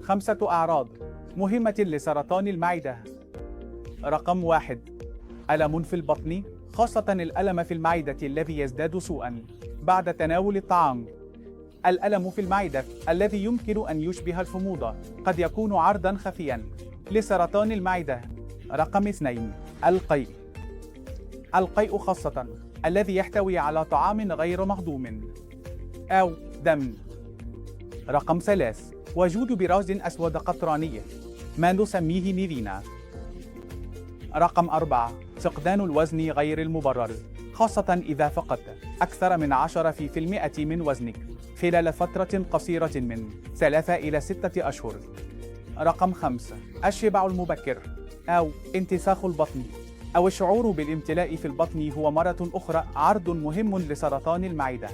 5 أعراض مهمة لسرطان المعدة. رقم 1: ألم في البطن، خاصة الألم في المعدة الذي يزداد سوءًا بعد تناول الطعام. الألم في المعدة الذي يمكن أن يشبه الحموضة قد يكون عرضًا خفيًا لسرطان المعدة. رقم 2: القيء. القيء خاصة الذي يحتوي على طعام غير مهضوم أو دم. رقم 3: وجود براز أسود قطراني، ما نسميه ميلينا. رقم 4: فقدان الوزن غير المبرر، خاصة إذا فقدت أكثر من 10% من وزنك خلال فترة قصيرة من 3 إلى 6 أشهر. رقم 5: الشبع المبكر أو انتفاخ البطن أو الشعور بالامتلاء في البطن هو مرة أخرى عرض مهم لسرطان المعدة.